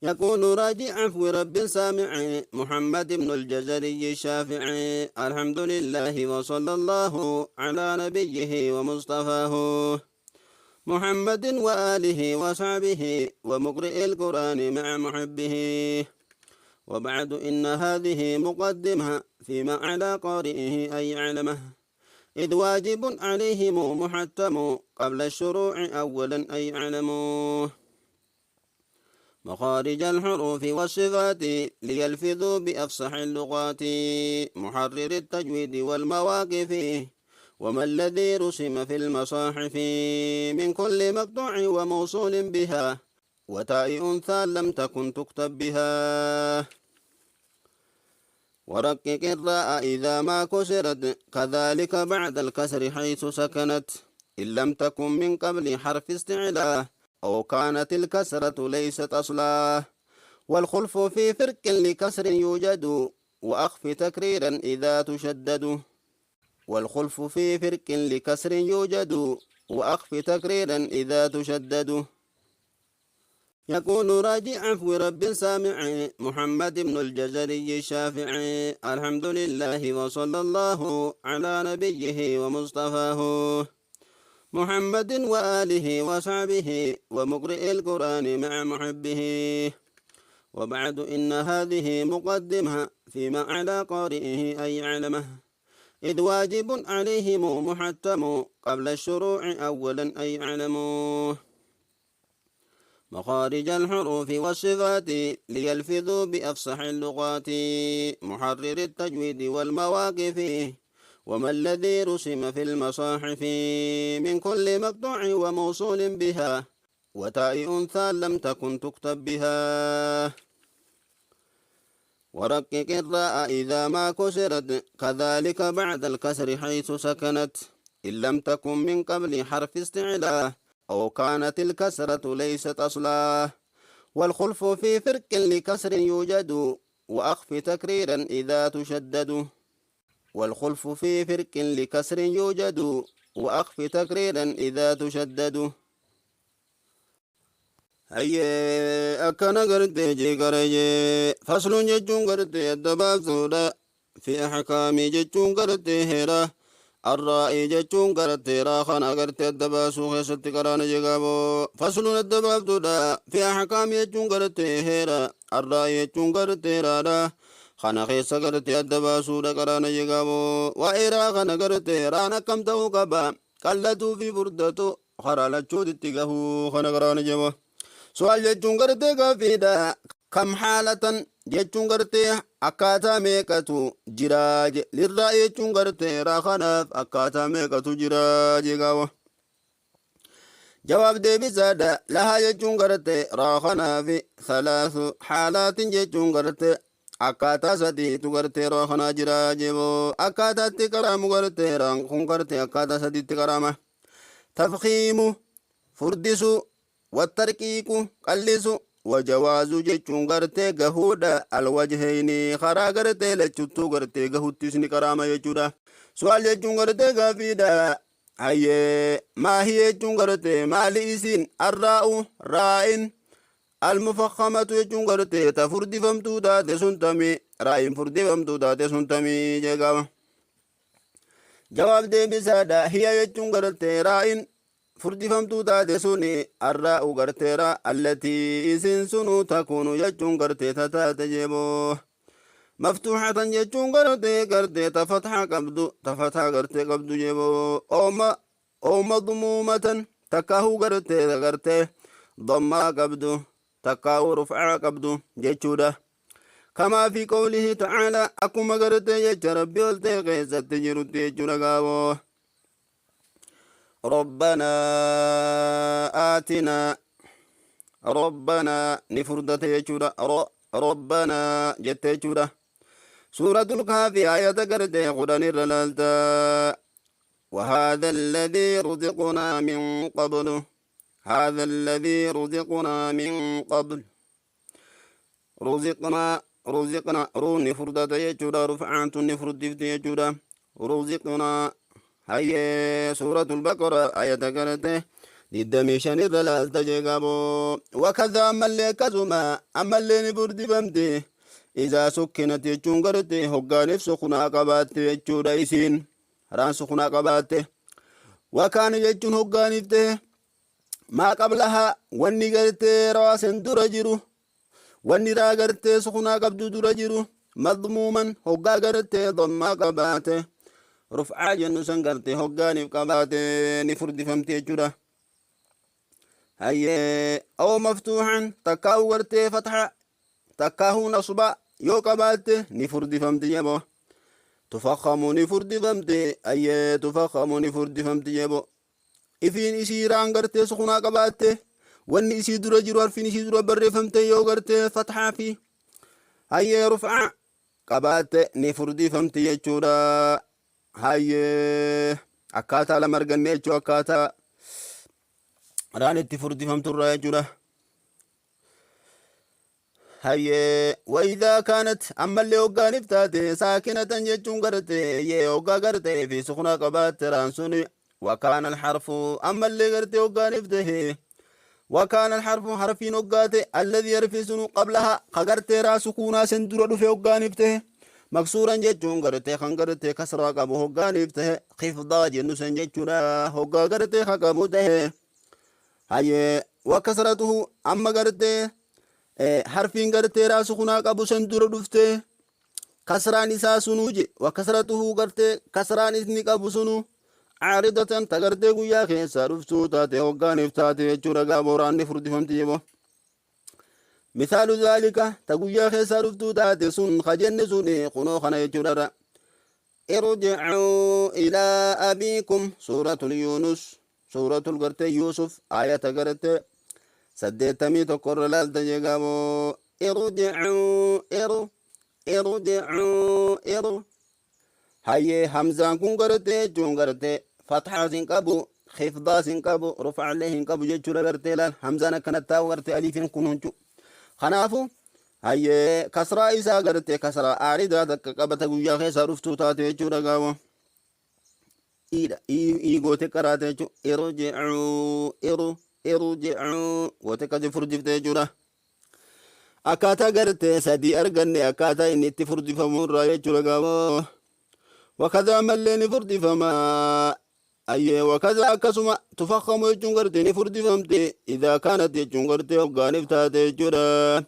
يقول راجي عفو رب سامع محمد بن الجزري الشافعي. الحمد لله وصلى الله على نبيه ومصطفاه محمد وآله وصحبه ومقرئ القرآن مع محبه. وبعد، إن هذه مقدمة فيما على قارئه أن يعلمه، إذ واجب عليهم محتم قبل الشروع أولا أن يعلموه مخارج الحروف والصفات ليلفظوا بأفصح اللغات، محرر التجويد والمواقف وما الذي رسم في المصاحف من كل مقطوع وموصول بها وتاء أنثى لم تكن تكتب بها. ورقق الراء إذا ما كسرت، كذلك بعد الكسر حيث سكنت، إن لم تكن من قبل حرف استعلاء أو كانت الكسرة ليست أصلا. والخلف في فرق لكسر يوجد، وأخف تكريرا إذا تشدد. والخلف في فرق لكسر يوجد، وأخف تكريرا إذا تشدد. يقول راجي عفو رب سامع محمد بن الجزري الشافعي. الحمد لله وصلى الله على نبيه ومصطفاه محمد وآله وصحبه ومقرئ القرآن مع محبه. وبعد، إن هذه مقدمة فيما على قارئه أن يعلمه، إذ واجب عليهم محتم قبل الشروع أولا أن يعلموه مخارج الحروف والصفات ليلفظوا بأفصح اللغات، محرر التجويد والمواقف وما الذي رسم في المصاحف من كل مقطوع وموصول بها وتاء أنثى لم تكن تكتب بها. ورقق الراء إذا ما كسرت، كذلك بعد الكسر حيث سكنت، إن لم تكن من قبل حرف استعلاء أو كانت الكسرة ليست أصلا. والخلف في فرق لكسر يوجد، وأخف تكريرا إذا تشدد. والخلف في فرق لكسر يوجد، وأخف تكريرا إذا تشدد. Hayyee, akkana gartee jeeqarayee. فصل jechuun gartee adda baasuudha. في أحكام jechuun gartee heera. الراء jechuun gartee raa kana gartee adda baasuu keessatti qaraana jeeqaaboo. فصل adda baaftuudha. في أحكام jechuun gartee heera. الراء jechuun gartee raadha. Kana keessa gartee adda baasuudha qaraana jeeqaaboo. Waa'ee raa kana gartee raan akkam ta'uu qaba? Qallatuu fi furdatu karaa lachuutitti gahuu kana qaraana jeeqaa. سؤال jechuun gartee gaaffiidha. كم حالة jechuun gartee akkaataa meeqatu jira? للراء jechuun gartee raa kanaaf akkaataa meeqatu jira jeeqaawa. جواب deebisaadha. لها jechuun gartee raa kanaaf ثلاث حالات jechuun gartee akkaataa sadiitu gartee raa kanaa jira jeeboo. Akkaataatti qaraamu gartee raan kun gartee akkaataa sadiitti qaraama. تفخيم furdisu، والترقيق qallisu، وجواز jechuun gartee gahuudha الوجهين karaa gartee lachuttuu gartee gahuttis ni qaraama jechuudha. سؤال jechuun gartee gaaffiidha. Hayyee, ما هي jechuun gartee maali isiin الراء raa'in المفخمة jechuun gartee ta furdifamtuu taate sun tami? Raa'in furdifamtuu taate sun tamii jeeqama. جواب deebisaadha. هي jechuun gartee raa'in furdifamtuu taate suni الراء garteera التي isin sunu تكون jechuun gartee ta taate jeeboo مفتوحة jechuun gartee ta fatxa qabdu, ta fatxa gartee qabdu jeeboo, أو مضمومة takkaahuu gartee dammaa qabdu, takkaahuu rufcaa qabdu jechuudha. كما في قوله تعالى akkuma gartee jecha Rabbi ol ta'e keessatti jirutti jechuudha gaaboo. ربنا آتنا ربنا ni furdate jechuudha. ربنا jette jechuudha. سورة الكهف آية gartee 10 irra laalta. وهذا الذي رزقنا من قبل، هذا الذي رزقنا من قبل. رزقنا رزقنا رون furdate jechuudha. رفعان ni furdifte jechuudha. رزقنا. Hayyee, سورة البقرة آية gartee 25 irra laalta jeegaboo. Wakadha ammallee akkasuma ammallee ni furdifamti. Izaa sukkinat jechuun garte hoggaaniif sukunaa qabaatte jechuudha isiin. Raan sukunaa qabaatte. Wakaana jechuun hoggaaniif ta'e maa qablahaa wanni gartee raasen dura jiru wanni raa gartee sukunaa qabdu dura jiru madmuuman hoggaa gartee dammaa qabaate rufcaa jennu san gartee hoggaaniif qabaate ni furdifamti jechuudha. Hayyee aw maftuuxan takkaa'u gartee fatxa takkaahuu nasba yoo qabaatte ni furdifamti jebo. Tufakhamu ni furdifamti hayyee tufakhamu ni furdifamti jebo. Ifiin isii raan gartee sukunaa qabaatte wanni isii dura jiru harfiin isii dura barreeffamte yoo gartee fatxaa fi hayyee rufcaa qabaatte ni furdifamti jechuudha. Hayyee akkaataa lama arganne jechuu akkaataa raan itti furdifamtu irraa jechuudha. Hayyee wayidaa kaanat ammallee hoggaaniif taate saakinatan jechuun garte yee hoggaa gartee fi sukunaa qabaatte raan suni wakaana alxarfu ammallee gartee hoggaaniif tahe وكان الحرف حرفين وقاته الذي يرفسن قبلها خغرتي را سكونا سندر دفه وقانفته مكسورا جتون غرتي خنغرتي كسرا قبو هقانفته خفضا جنو سنجتنا هقا غرتي خقبوته هاي وكسرته اما غرتي حرفين غرتي را سكونا قبو سندر دفته كسران isaa sunuu je wakasratuhu gartee kasraan isni qabu sunu caaridatan ta gartee guyyaa keessaa dhuftuu taate hoggaaniif taate jechuudha gaaboraanni furdifamti jebo. Misaalu zaalika ta guyyaa keessaa dhuftuu taate sun kajenne sun kunoo kana jechuudha. Irjicuu ilaa abiikum suuratul Yuunus suuratul gartee Yuusuf ayata gartee 81 irra laalta jee gaaboo irjicuu iru irjicuu iru hayyee hamzaan kun gartee jechuun gartee fatxaas hin qabu khifdaas hin qabu rufcallee hin qabu jechuudha gartee laal hamzaan akkanatti taa'u gartee aliifin kun huncu kanaafu hayyee kasraa isaa gartee kasraa aaridaa takka qabata guyyaa keessaa dhuftuu taate jechuudha gaabo iidha ii goote qaraate jechuudha irjicuu iru irjicuu goote akkasi furdifte jechuudha. Akkaataa gartee sadii arganne akkaataa inni itti furdifamu irraa jechuudha gaabo. Wakadha ammallee ni furdifama. Ayyee wakadha akkasuma tufakhamu jechuun gartee ni furdifamte idaa kaanat jechuun gartee hoggaaniif taate jechuudha.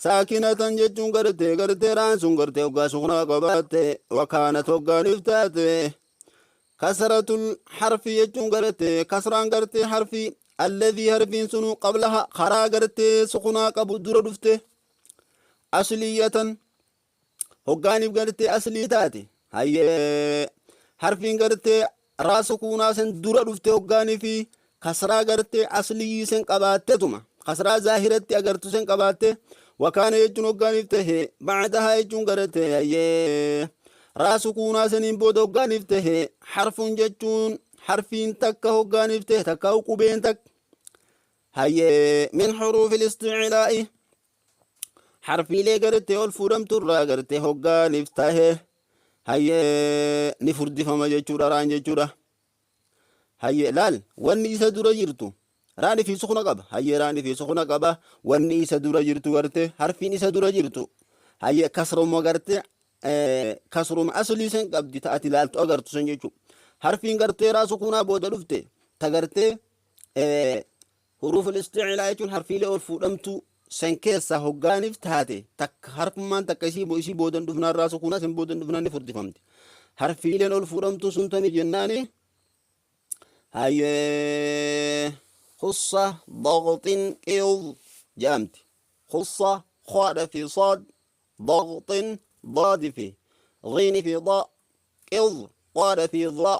Saakinatan jechuun gartee gartee raan sun gartee hoggaa sukunaa qabaatte wakaanat hoggaaniif taate. Kasratul harfi jechuun gartee kasraan gartee harfi alladhii harfiin sunu qablaha karaa gartee sukunaa qabu dura dhufte asliyatan hoggaaniif gartee aslii taate hayyee harfiin gartee raa sukuunaa sen dura dhufte hoggaanii fi kasraa gartee aslii sen qabaattetuma kasraa zaahiratti agartu sen qabaatte wakaana jechuun hoggaaniif tahe bacdahaa jechuun gartee hayyee raa sukuunaa seniin booda hoggaaniif tahe harfuun jechuun harfiin takka hoggaaniif tahe takka qubeen takka hayyee min xuruufi listiclaa'i harfiilee gartee ol fuudhamtu irraa gartee hoggaaniif tahe hayyee ni furdifama jechuudha raan jechuudha. Hayyee laal wanni isa dura jirtu raani fi sukuna qaba hayyee raani fi sukuna qaba wanni isa dura jirtu gartee harfiin isa dura jirtu hayyee kasruma gartee kasruma aslii sen qabdi ta'ati laaltu agartu sen jechuudha. Harfiin gartee raa sukunaa booda dhufte ta gartee huruuf isticlaa jechuun harfiilee ol fuudhamtu sen keessaa hoggaaniif taate takka harfummaan takka isii boodan dhufnaan raa sukunaa sen boodan dhufnaan ni furdifamti. Harfiileen ol fuudhamtu sun tami jennaani hayyee khussa daqxin qiyud jedhamti. Khussa khoadha fi saad daqxin daadi fi dhiini fi daa qiyud qaadha fi dhaa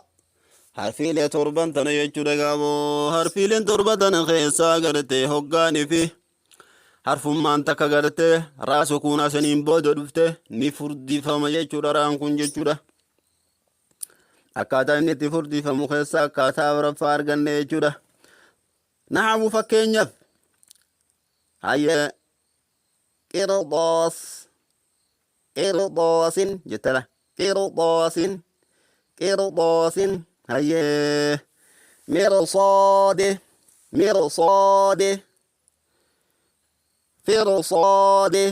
harfiilee torban tana jechuudha gaaboo harfiileen torba tana keessaa gartee hoggaanii fi harfummaan takka gartee raa sukuunaa saniin booda dhufte ni furdifama jechuudha raan kun jechuudha. Akkaataa inni itti furdifamu keessaa akkaataa afuraffaa arganne jechuudha. Naxawu fakkeenyaaf hayyee qirxoos qirxoosin jettala qirxoosin qirxoosin hayyee mirsoode Mirsoode, firsoode,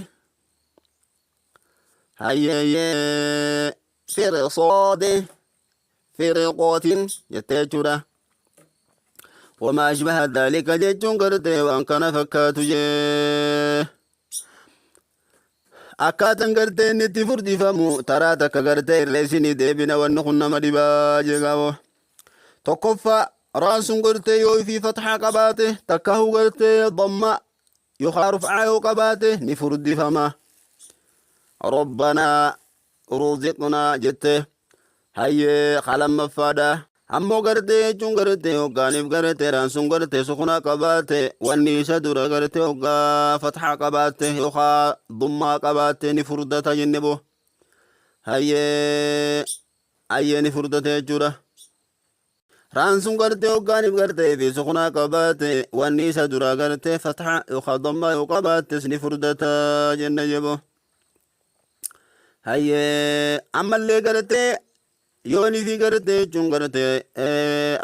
hayyee, firsoode, firqootin jettee jechuudha. Wamaa ashbaha dhaalika jechuun gartee waan kana fakkaatu jee. Akkaataan gartee inni itti furdifamu taraa takka gartee irra isinii deebina, wanni kun nama dhibaa jeegamoo. Tokkoffaa, raan sun gartee yoo ifii fatxaa qabaate, takkahu gartee damma yookaan rufcaa yoo qabaate, ni furdifama. Rabbanaa, ruziqnaa jette. Hayyee, kalammaffaadha. Ammoo gartee jechuun gartee hoggaaniif gartee raan sun gartee sukunaa qabaate, wanni isa dura gartee hoggaa fatxaa qabaatte yookaan dummaa qabaatte, ni furdata jenne boo. Hayyee, hayyee, ni furdata jechuudha. Raan sun gartee hoggaaniif gartee fi sukunaa qabaate, wanni isa dura gartee fatxaa yookaan dammaa yoo qabaattes, ni furdata jenne jeboo. Hayyee, ammallee gartee yooni fi gartee jechuun gartee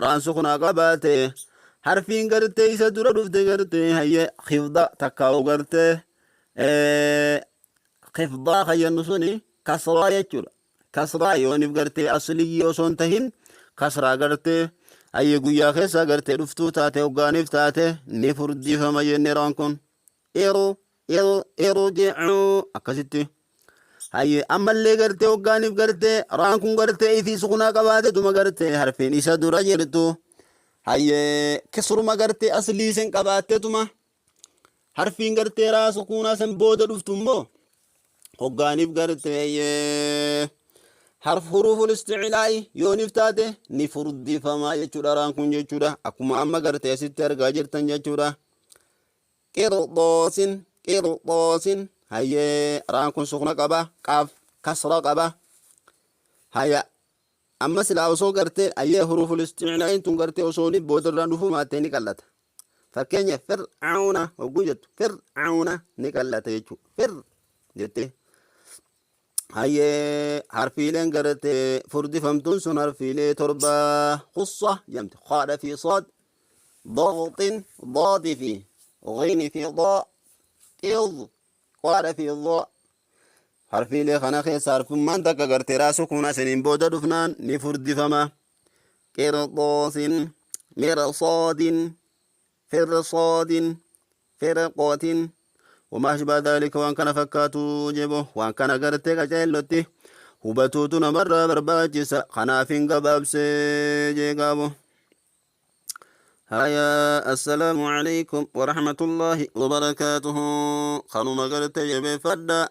raan sukunaa qabaate, harfiin gartee isa dura dhufte gartee, hayyee, khifda takkaa'u gartee khifdaa kayyannu suni kasraa jechuudha. Kasraa yoonif gartee asliyyi osoo hin tahin kasraa gartee, hayyee, guyyaa keessa gartee dhuftuu taate, hoggaaniif taate, ni furdifama jenne raan kun. Iru, iru, irji'uu akkasitti. Hayyee, ammallee gartee hoggaaniif gartee raan kun gartee ifii sukunaa qabaatetuma gartee harfiin isa dura jirtu, hayyee, kisruma gartee aslii sen qabaattetuma harfiin gartee raa sukuunaa san booda dhuftu immoo, hoggaaniif gartee harf huruuful isticlaa'i yooniif taate, ni furdifama jechuudha raan kun jechuudha, akkuma amma gartee asitti argaa jirtan jechuudha. Qirxoosin, qirxoosin. Hayyee, raan kun sukna qaba, qaaf kasra qaba. Haya, amma silaa osoo gartee, hayyee, huruuful isticlaa'iin tun gartee osoo ni boodarraan dhufuu maattee, ni qallata. Fakkeenya, fir'auna hogguu jettu, fir'auna ni qallata jechuudha, fir jettee. Hayyee, harfiileen gartee furdifamtuun sun harfiilee torba khussa jedhamti. Khaadha fi saad, ضغط ضاد في غين في ضاء، إض qaadha fi dhaa. Harfiilee kana keessa harfummaan takka gartee raa sukuunaa saniin booda dhufnaan ni furdifama. Qirxoosin, mirsoodin, firsoodin, firqootin, wamaa ashbaa dhaalika, waan kana fakkaatu jebo. Waan kana gartee qaceellotti hubatuutu namarraa barbaachisa, kanaaf hin gabaabsee jeegaabo. Haya, assalaamu alaikum warahmatullaahi wabarakaatuhu. Kanuma gartee jabeeffadha.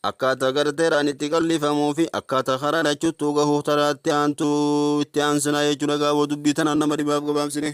Akkaataa garteeraan itti qallifamuu fi akkaataa karaa lachuttuu gahuu taraatti aantuu itti aansinaa jechuudha. Gaaboo dubbii tanaan nama dhibaaf gabaabsine.